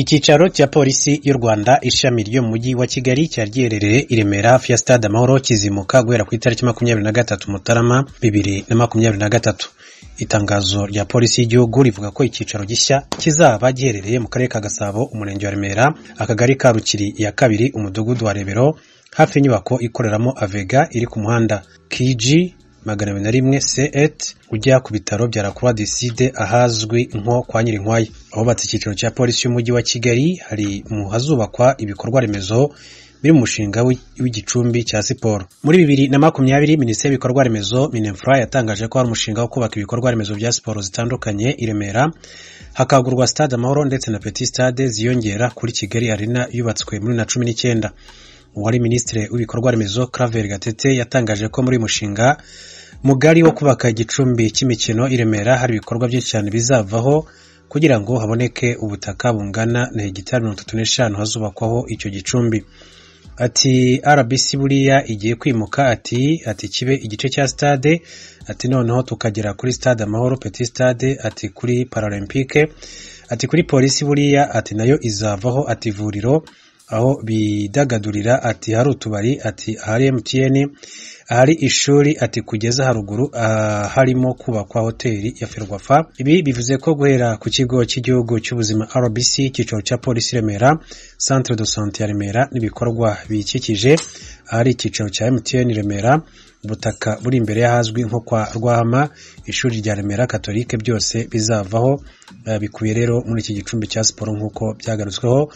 Icyicaro cya Polisi y'u Rwanda ishami ryo mu mujyi wa Kigali cyari giherereye i Remera hafi ya Stade Amahoro kizimuka guhera ku itariki 23 Mutarama 2023. Itangazo rya Polisi y'igihugu rivuga ko icyicaro gishya kizaba giherereye mu karere ka Gasabo, umurenge wa Remera, akagari ka Rukiri ya kabiri, umudugudu wa Rebero, hafi y'inyubako ikoreramo Avega iri ku muhanda KG 201 C8 ujya ku bitaro bya La Croix du Sud ahazwi nko kwa Nyirinkwaya. Ahubatse icyicaro cya Polisi y'umujyi wa Kigali hari mu hazubakwa ibikorwa remezo biri mu mushinga w'igicumbi cya siporo. Muri 2020 Minisiteri y'ibikorwa remezo Mininfra yatangaje ko hari umushinga wo kubaka ibikorwa remezo bya siporo zitandukanye i Remera, hakagurwa Stade Amahoro ndetse na Petit Stade ziyongera kuri Kigali Arena yubatswe muri 2019. Uwari Minisitiri w'ibikorwa remezo Claver Gatete yatangaje ko muri uyu mushinga mugari wo kubaka igicumbi cy'imikino i Remera hari ibikorwa byinshi cyane bizavaho kugira ngo haboneke ubutaka bungana na hegitari 35 hazubakwaho icyo gicumbi. Ati RBC buriya igiye kwimuka, ati kibe igice cya stade, ati noneho tukagera kuri Stade Amahoro, Petit Stade, ati kuri Paralympique, ati kuri Polisi buriya, ati nayo izavaho, ati ivuriro aho bidagadurira, ati hari utubari, ati ahari MTN, ahari ishuri, ati kugeza haruguru harimo kubakwa hoteli ya Ferwafa. Ibi bivuze ko guhera ku kigo cy'igihugu cy'ubuzima RBC, icyicaro cya Polisi Remera, Centre de Santé ya Remera n'ibikorwa biyikikije, ahari icyicaro cya MTN Remera, ubutaka buri imbere y'ahazwi nko kwa Rwahama, ishuri rya Remera Catholique, byose bizavaho. Bikubiye rero muri iki gicumbi cya siporo nk'uko byagarutsweho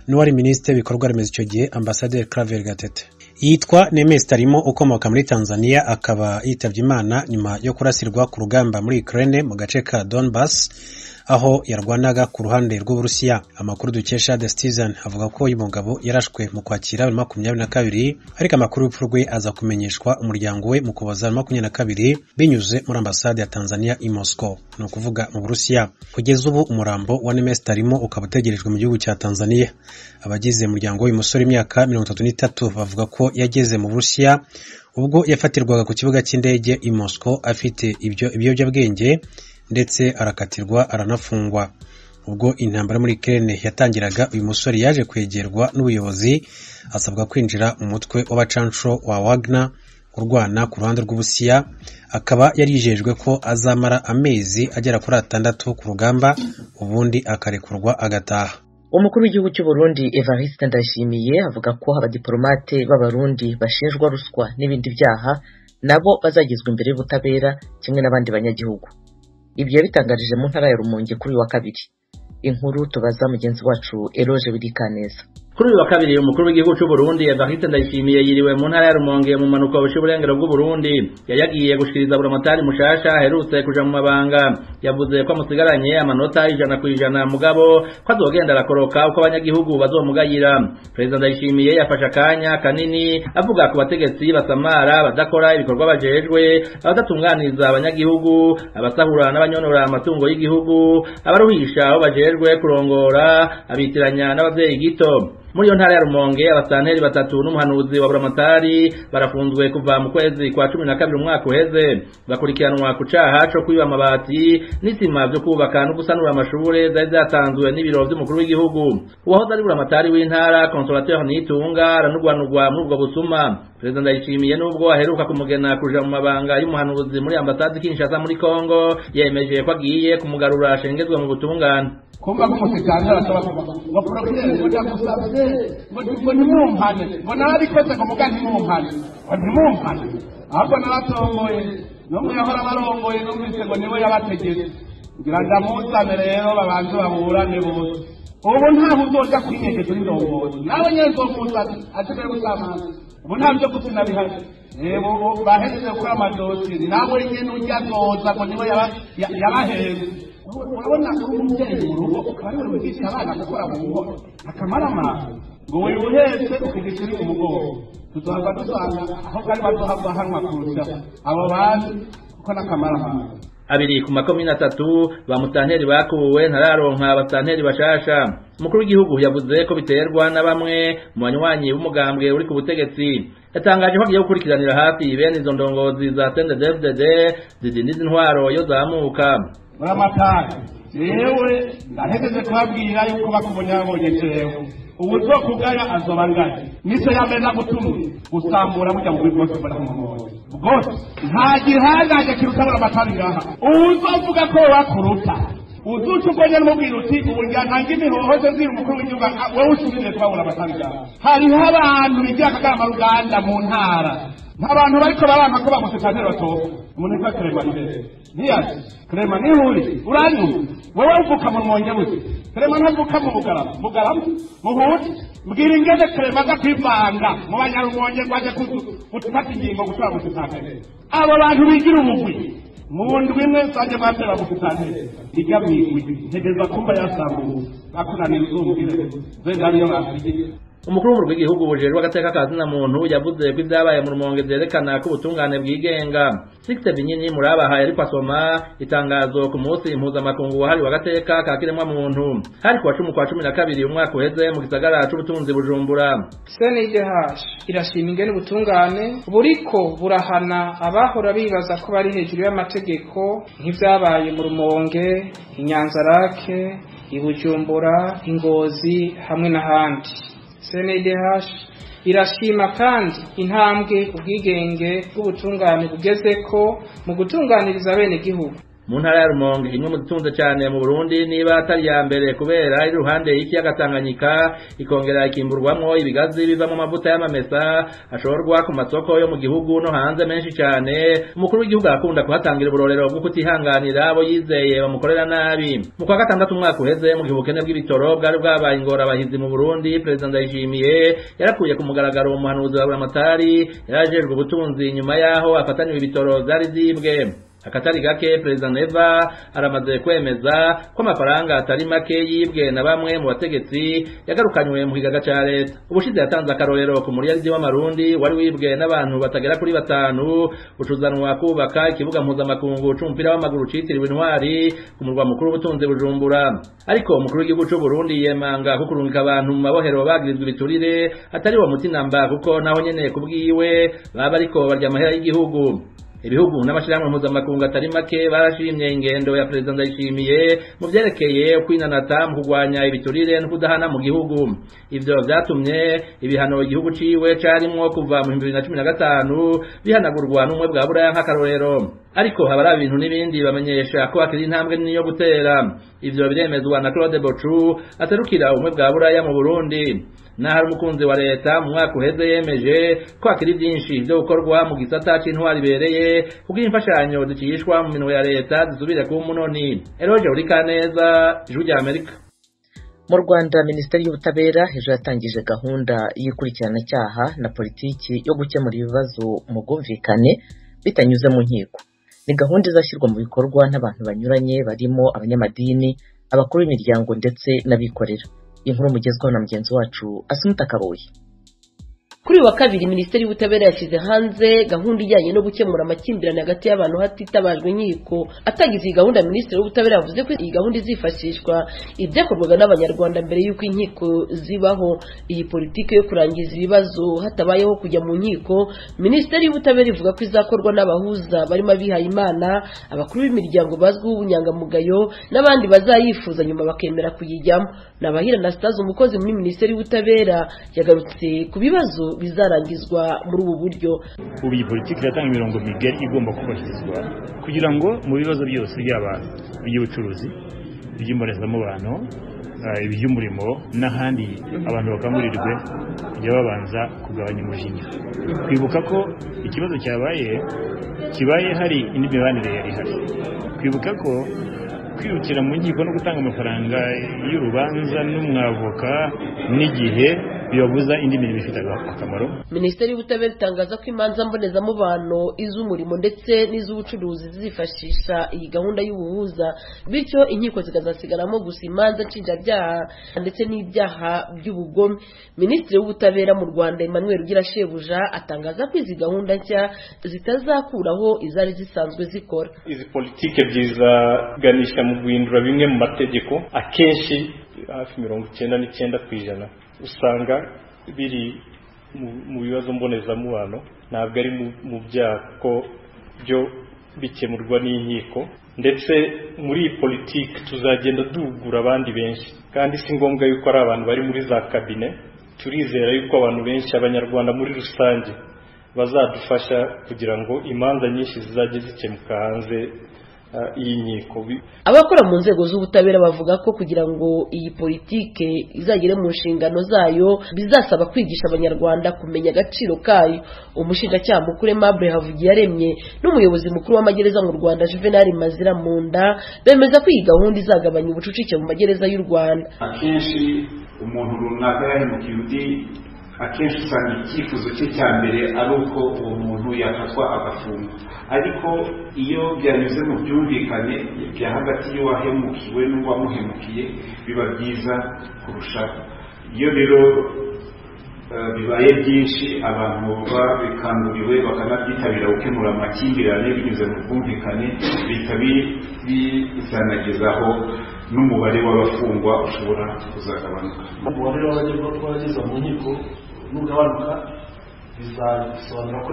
n'uwari Minisitiri w'ibikorwa remezo icyo gihe Ambasaderi Claver Gatete. Yitwa Nemes Tarimo ukomoka muri Tanzania, akaba yitabye Imana nyuma yo kurasirwa ku rugamba muri Ukraine mu gace ka Donbass aho yarwanaga ku ruhande rw'Uburusiya. Amakuru dukesha The Citizen avuga ko uyu mugabo yarashwe mu Kwakira 2022, ariko amakuru y'urupfu rwe aza kumenyeshwa umuryango we mu Kuboza 2022 binyuze muri ambasade ya Tanzania i Moscow, ni ukuvuga mu Burusiya. Kugeza ubu umurambo wa Nemes Tarimo ukaba utegerejwe mu gihugu cya Tanzania. Abagize umuryango w'uyu musore imyaka 33 bavuga ko yageze mu Burusiya ubwo yafatirwaga ku kibuga cy'indege i Moscow afite ibiyobyabwenge ndetse arakatirwa aranafungwa. Ubwo intambara muri Ukraine yatangiraga, uyu musore yaje kwegerwa n'ubuyobozi asabwa kwinjira mu mutwe w'abacanshuro wa Wagner urwana ku ruhande rw'Uburusiya, akaba yarijejwe ko azamara amezi agera kuri 6 ku rugamba ubundi akarekurwa agataha. Umukuru w'igihugu cy'u Burundi Evariste Ndayishimiye avuga ko abadiplomate b'Abarundi bashinjwa ruswa n'ibindi byaha nabo bazagezwa imbere y'ubutabera kimwe n'abandi banyagihugu. Ibyo yabitangarije mu ntara ya Rumonge kuri uyu wa kabiri. Inkuru tubaza mugenzi wacu Eloge Birikaneza. Kuri uyu wa kabiri umukuru w'igihugu cy'u Burundi Evariste Ndayishimiye yiriwe mu ntara ya Rumonge mu manuko y'uburengero bw'u Burundi. Yari yagiye gushikiriza buramatari mushasha aherutse kuja mu mabanga. Yavuze ko amusigaranye amanota 100% mugabo ko azogenda arakoroka uko abanyagihugu bazomugayira. Perezida Ndayishimiye yafashe akanya kanini avuga ku bategetsi basamara, badakora ibikorwa bajejwe, abadatunganiriza abanyagihugu, abasahura n'abanyonora amatungo y'igihugu, abaruhisha abo bajejwe kurongora, abitiranya n'abavyeyi gito. Muri iyo ntara ya Rumonge abasanteri batatu n'umuhanuzi wa buramatari barafunzwe kuva mu kwezi kwa 12 umwaka uheze, bakurikiranwa ku caha co kwiba amabati n'isima vyo kubaka no gusanura amashure zari zatanzwe n'ibiro vy'umukuru w'igihugu. Uwahoze ari buramatari w'intara Consolateur Nitunga aranugwanugwa muri ubwo busuma. Perezida Ndayishimiye nubwo aheruka kumugena kuja mu mabanga y'umuhanuzi muri ambasade Kinshasa muri Kongo, yemeje ko agiye kumugarura ashengezwe mu butungane. Kumva ko umusiganira arashobora kuvuga ngo porokirere ngo ndagusabye ngo ntimumpane, ngo narabikoze, ngo muga ntimumpane, ngo ntimumpane, ahubwo naratomboye n'umwe yahora abarongoye numvise ngo niwe yabategetse, ngira ndamuzane rero babanze baburane bose. Ubu ntaho uzoja kwinyegeza uri ndongozi, nawe nyene nzomuzana asigaye gusamaza. Ubu nta byo gukina bihari, bahejeje gukora amadosiye, nawe nyene urya azoza ngo niwe yabaheze. Urabona uri umubyeyi mu rugo ukaba ariwe wigisha abana gukora mu nkono akamaramaza, ngo wewe uhetse ukigisha uri mu mugongo, tuzohava dusanga aho bari bazohava hanwa kurusha abo bandi kuko n'akamaramaza. Abiri ku makomine atatu ba mutanteri bakuwe ntararonka abatanteri bashasha. Umukuru w'igihugu yavuze ko biterwa na bamwe mu banywanyi b'umugambwe uri ku butegetsi. Yatangaje ko agiye gukurikiranira hafi bene izo ndongozi za CNDD-FDD zidindiza intwaro yo zamuka. Buramatari Jewe ndahejeje kubabwira yuko bakubonye babonye jewe uwuzokugaya azoba ngaya nico yambere nagutumye gusambura burya bugwi bwose mbona kumubonye bwose nta gihangaje kiruta amatari ngaha. Uwuzovuga ko wakuruta uzuca ubwo n'umubwira uti ubu ntanga imihoho ze mbwira umukuru w'igihugu wowe usubire kubabura amatari ngaha. Hariho abantu bigira akagarama ruganda mu ntara abantu bariko baranka ko bamusitanteri batoka. Umuntu yitwa Clement ntiyazi Clement nihuri uranyumva wewe uvuka mu Rumonge buti Clement ntavuka mu Bugarama Bugarama muhuti mbwira ingene Clement aza kwivanga mu banyarumonge ngo aje gufata ingingo gutora musitanteri. Abo bantu bigira umugwi mu ndwi imwe nsange mwatera musitanteri ijya mwigwi ntegereza kumva yasambuwe bakunanira uzumbwire zenda niyo basigiye. Umukuru w'umurwi w'igihugu bujejwe agateka ka zina muntu yavuze ko ibyabaye mu Rumonge vyerekana ko ubutungane bwigenga. Sixte Binini murabahaye ariko asoma itangazo ku munsi impuzamakungu wahariwe agateka ka kiremwa muntu hari kuwa 10 kwa 12 umwaka uheze mu gisagara c'ubutunzi Bujumbura. CNDH irashima ingene ubutungane buriko burahana abahora bibaza ko bari hejuru y'amategeko nk'ivyabaye mu Rumonge, Inyanzarake, Ibujumbura, Ingozi hamwe n'ahandi. CNDH irashima kandi intambwe ubwigenge bw'ubutungane bugezeko mu gutunganiriza bene gihugu. Mu ntara ya Rumonge imwe mu zitunze cyane mu Burundi niba atari ya mbere kubera iri ruhande y'ikiyaga Tanganyika ikongera ikimburwamwo ibigazi bivamo amavuta y'amamesa ashorwa ku masoko yo mu gihugu no hanze menshi cyane. Umukuru w'igihugu arakunda kuhatangira uburorero bwo kutihanganira abo yizeye bamukorera nabi. Mu kwa gatandatu umwaka uheze mu gihe ubukene bw'ibitoro bwari bwabaye ingorabahizi mu Burundi, Perezida Ndayishimiye yarakuye ku mugaragaro umuhanuzi wa Buramatari yarajejwe ubutunzi nyuma yaho afataniwe ibitoro vyari vyibwe. Akatari gake Perezida Neva aramaze kwemeza ko amafaranga atari make yibwe na bamwe mu bategetsi yagarukanywe mu kigaga ca leta. Ubushize yatanze akarorero ku muriyaridi w'amarundi wari wibwe n'abantu batagera kuri 5 ucuzanwa kubaka ikibuga mpuzamakungu c'umupira w'amaguru citiriwe Intwari ku murwa mukuru w'ubutunzi Bujumbura. Ariko umukuru w'igihugu c'u Burundi yemanga ko kurungika abantu mu mabohero bagirizwa ibiturire atari wo mutinamba kuko naho nyene kubwiwe baba ariko barya amahera y'igihugu. Ibihugu n'amashirahamwe mpuzamakungu atari make barashimye ingendo ya Perezida Ndayishimiye mu vyerekeye kwinanata mu kurwanya ibiturire no kudahana mu gihugu. Ivyo vyatumye ibihano igihugu ciwe carimwo kuva mu 2015 bihanagurwa n'umwe bwa Buraya nk'akarorero. Ariko habara ibintu n'ibindi bamenyesha ko akiri intambwe nini yo gutera. Ivyo biremezwa na Claude Bochu aserukira umwe bwa Buraya mu Burundi. Nahari umukunzi wa leta mu mwaka uheze yemeje ko akiri byinshi byo gukorwa mu gisata c'intwari ibereye kugira imfashanyo zicishwa mu minwe ya leta zisubire ku munoni. Eroje Urikaneza, Ijwi rya Amerika. Mu Rwanda, Minisiteri y'Ubutabera ejo yatangije gahunda y'ikurikiranacyaha na politiki yo gukemura ibibazo mu bwumvikane bitanyuze mu nkiko. Ni gahunda izashyirwa mu bikorwa n'abantu banyuranye barimo abanyamadini, abakuru b'imiryango ndetse n'abikorera. Inkuru mugezweho na mugenzi wacu Asumta Kaboyi. Kuri wa kabiri Minisiteri y'Ubutabera yashyize hanze gahunda ijyanye no gukemura amakimbirane hagati y'abantu hatitabajwe inkiko. Atangiza iyi gahunda, Minisitiri w'Ubutabera yavuze ko iyi gahunda izifashishwa ibyakorwaga n'Abanyarwanda mbere y'uko inkiko zibaho. Iyi politiki yo kurangiza ibibazo hatabayeho kujya mu nkiko, Minisiteri y'Ubutabera ivuga ko izakorwa n'abahuza barimo abihayimana, abakuru b'imiryango bazwiho ubunyangamugayo n'abandi bazayifuza nyuma bakemera kuyijyamo. Nabahira Anastase, umukozi muri Minisiteri y'Ubutabera, yagarutse ku bibazo bizarangizwa muri ubu buryo. Ubu iyi politiki iratanga imirongo migari igomba kubahirizwa kugira ngo mu bibazo byose byaba iby'ubucuruzi, iby'imbonezamubano, iby'umurimo n'ahandi abantu bakangurirwe kujya babanza kugabanya umujinya, kwibuka ko ikibazo cyabaye kibaye hari indi mibanire yari ihari, kwibuka ko kwirukira mu nkiko no gutanga amafaranga y'urubanza n'umwavoka n'igihe bibabuza indi mirimo ifite akamaro. Minisiteri y'Ubutabera itangaza ko imanza mbonezamubano, iz'umurimo ndetse n'iz'ubucuruzi zizifashisha iyi gahunda y'ubuhuza, bityo inkiko zikazasigaramo gusa imanza nshinjabyaha ndetse n'ibyaha by'ubugome. Minisitiri w'Ubutabera mu Rwanda Emmanuel Ugirashebuja atangaza ko izi gahunda nshya zitazakuraho izari zisanzwe zikora. Izi politike byizaganisha mu guhindura bimwe mu mategeko, akenshi hafi 99% usanga biri mu bibazo mbonezamubano, ntabwo ari mu byaha kuko byo bikemurwa n'inkiko. Ndetse muri iyi politiki tuzagenda duhugura abandi benshi, kandi si ngombwa yuko ari abantu bari muri za kabine. Turizera yuko abantu benshi, abanyarwanda muri rusange, bazadufasha kugira ngo imanza nyinshi zizajye zikemuka hanze y'inkiko. Abakora mu nzego z'ubutabera bavuga ko kugira ngo iyi politike izagere mu nshingano zayo bizasaba kwigisha abanyarwanda kumenya agaciro kayo. Umushinjacyaha mukuru Aimable Havugiyaremye n'umuyobozi mukuru w'amagereza mu Rwanda Juvenal Maziramunda bemeza ko iyi gahunda izagabanya ubucucike mu magereza y'u Rwanda. Akenshi umuntu runaka yahemukiye undi, akenshi usanga icyifuzo cye cya mbere ari uko uwo muntu yafatwa agafungwa. Ariko iyo byanyuze mu byumvikane bya hagati y'uwahemukiwe n'uwamuhemukiye biba byiza kurushaho. Iyo rero bibaye byinshi, abantu babikanguriwe bakanabyitabira gukemura amakimbirane binyuze mu bwumvikane, bihita bizanagezaho n'umubare w'abafungwa ushobora kuzagabanuka. Umubare w'abagezwa mu nkiko nugabanuka, bizasobanura ko